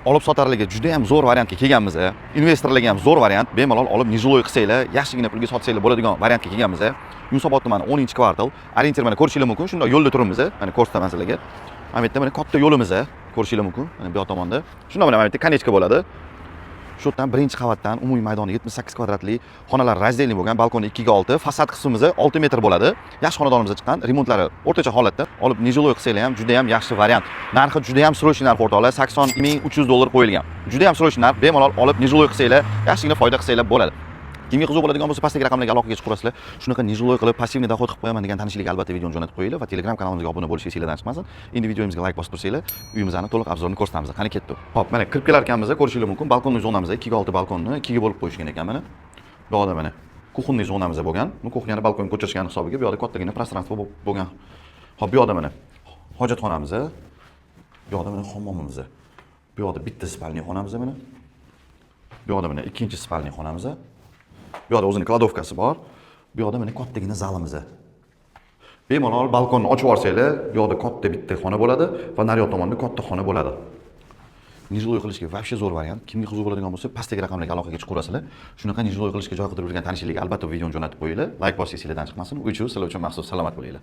Olib sotarlarga juda ham zo'r variantga kelganmiz. Investorlarga ham zo'r variant. Bemalol olib нежилой qilsanglar, yaxshigina pulga sotsanglar bo'ladigan variantga kelganmiz. Yunusobod tumani, 10-kvartal. Ориентир mana, ko'rishinglar mumkin. Shundoq yo'lda turibmiz. Mana, ko'rsataman sizlarga. Mana bu yerda mana katta yo'limiz, ko'rishinglar mumkin. Mana bu yoq tomonda. Shundoq mana bu yerda конечка bo'ladi. Shu yerdan birinchi qavatdan umumiy maydoni 78 kvadratli xonalar раздельный bo'lgan, balkoni 2 ga 6, fasad qismimiz 6 metr bo'ladi. Yaxshi xonadonimizda chiqqan, remontlari o'rtacha holatda. Olib нежилой qilsanglar ham juda ham yaxshi variant. Narxi juda ham срочный narx, o'rtoqlar, 80 300 dollar qo'yilgan. Juda ham срочный narx, bemalol olib нежилой qilsanglar, yaxshigina foyda qilsanglar bo'ladi. Kimga qiziq bo'ladigan bo'lsa, pastdagi raqamlarga aloqaga chiqib turasizlar. Shunaqa нежилой qilib, пассивный доход qilib qo'yaman degan tanishlarga albatta videoni jo'natib qo'yinglar va Telegram kanalimizga obuna bo'lish esinglardan chiqmasin. Endi videomizga layk bosib tursanglar, uyimizni to'liq обзор ini ko'rsatamiz. Qani, ketdi. Xo'p, mana kirib kelar ekanmiz, ko'rishinglar mumkin. Балконный zonamiz 2 ga 6, balkonni 2 ga bo'lib qo'yishgan ekan mana. Bu yoqda mana кухонный zonamiz bo'lgan. Bu кухня ni balkonga ko'chirishgan hisobiga bu yoqda kattagina пространство bo'lgan. Xo'p, bu yoqda mana hojatxonamiz, bu yoqda mana hammomimiz. Bu yoqda bitta спальный xonamiz mana. Bu yoqda mana ikkinchi спальный xonamiz. Bu yoqda o'zini кладовка si bor. Bu yoqda mana kattagina zalimiz. Bemalol balkonni ochib yuborsanglar, bu yoqda katta bitta xona bo'ladi va naryoq tomonda katta xona bo'ladi. Нежилой qilishga вообще zo'r variant. Kimga qiziq bo'ladigan bo'lsa, pastdagi raqamlarga aloqaga chiqaverasizlar. Shunaqa нежилой qilishga joy qidirib yurgan tanishlarga albatta bu videoni jo'natib qo'yinglar. Layk bosish esinglardan chiqmasin. Uy sizlar uchun maxsus. Salomat bo'linglar.